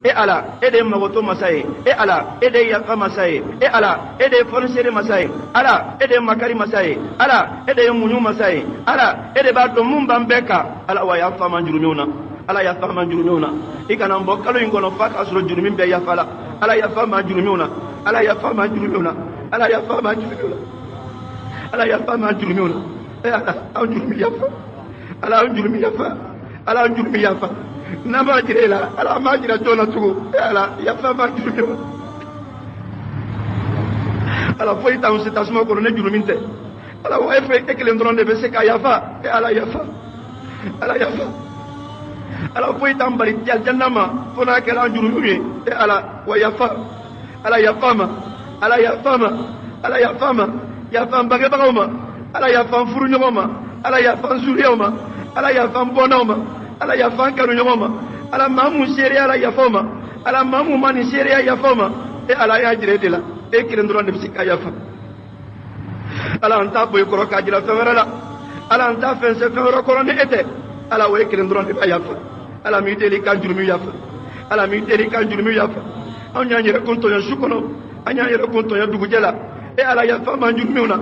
E Ala, e de ye magoto masa ye. E Ala, e de ye yafa masa ye. E Ala, e de ye fɔnisere masa ye. Ala, e de ye makari masa ye. Ala, e de ye muɲu masa ye. Ala, e de b'a dɔn mun b'an bɛɛ kan. Ala, wa yafa an ma jurumiw na. Ala, yafa an ma jurumiw na. I kana an bɔ kalo in kɔnɔ f'a k'a sɔrɔ jurumi bɛɛ yafala. Ala, yafa an ma jurumiw na. Ala, yafa an ma jurumiw na. Ala, yafa an ma jurumiw na. Ala, yafa an ma jurumiw na. E Ala, an jurumi yafa. Ala, an jurumi yafa. Ala, an jurumi yafa. N'an b'a jira e la, Ala, an b'a jira jɔn na tugun? E Ala, yafa an ma jurumi ma. Ala, foyi t'anw se tasuma kɔnɔ ni jurumi tɛ. Ala, wa e fɛ, e kelen dɔrɔn de bɛ se ka yafa. E Ala, yafa. Ala, yafa. Ala, foyi t'an bali alijanna ma fo n'a kɛra an jurumiw ye. E Ala, wa yafa. Ala, yafa ma. Ala, yafa ma. Ala, yafa ma. Yafa an bangebagaw ma. Ala, yafa an furuɲɔgɔn ma. Ala, yafa an zuriyaw ma. Ala, yafa an bɔnnaw ma. Ala, yafa an kanuɲɔgɔn ma. Ala, maa mun seereya la, yafa o ma. Ala, maa mun ma nin seereya, yafa o ma. E Ala, y'a jira e de la, e kelen dɔrɔn de bɛ se ka yafa. Ala, an t'a bɔ i kɔrɔ k'a jira fɛn wɛrɛ la. Ala, an t'a fɛnsɛ fɛn wɛrɛ kɔrɔ ni e tɛ. Ala, o e kelen dɔrɔn de b'a yafa. Ala, m'i deli k'an jurumu yafa. Ala, m'i deli k'an jurumu yafa. Anw y'an yɛrɛ kun tɔɲɔ su kɔnɔ, an y'an yɛrɛ kun tɔɲɔ dugujɛ la. E Ala, yafa m'an jurumiw na.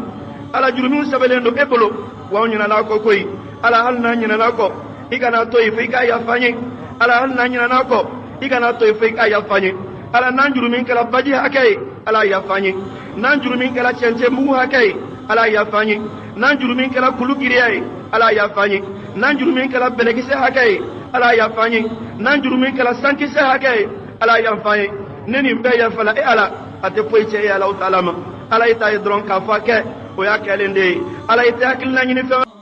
Ala, jurumiw sɛbɛnlen don e bolo, wa anw ɲinɛna kɔ koyi. Ala, hali n'an ɲinɛna kɔ, i kana to yen fo i k'a yafa an ye. Ala, hali n'an ɲinɛna kɔ, i kana to yen fo i k'a yafa an ye. Ala, n'an jurumi kɛra baji hakɛ ye, Ala, yafa an ye. N'an jurumi kɛra cɛncɛn mugu hakɛ ye, Ala, yafa an ye. N'an jurumi kɛra kulu giriya ye, Ala, yafa an ye. N'an jurumi kɛra bɛlɛkisɛ hakɛ ye, Ala, yafa an ye. N'an jurumi kɛra sankisɛ hakɛ ye, Ala, yafa an ye. Ni nin bɛɛ yafala, e Ala, a tɛ foyi cɛ e Alahu taala ma. Ala, i ta ye dɔrɔn k'a fɔ a kɛ, o y'a kɛlen de ye. Ala, i tɛ hakilina ɲini fɛn.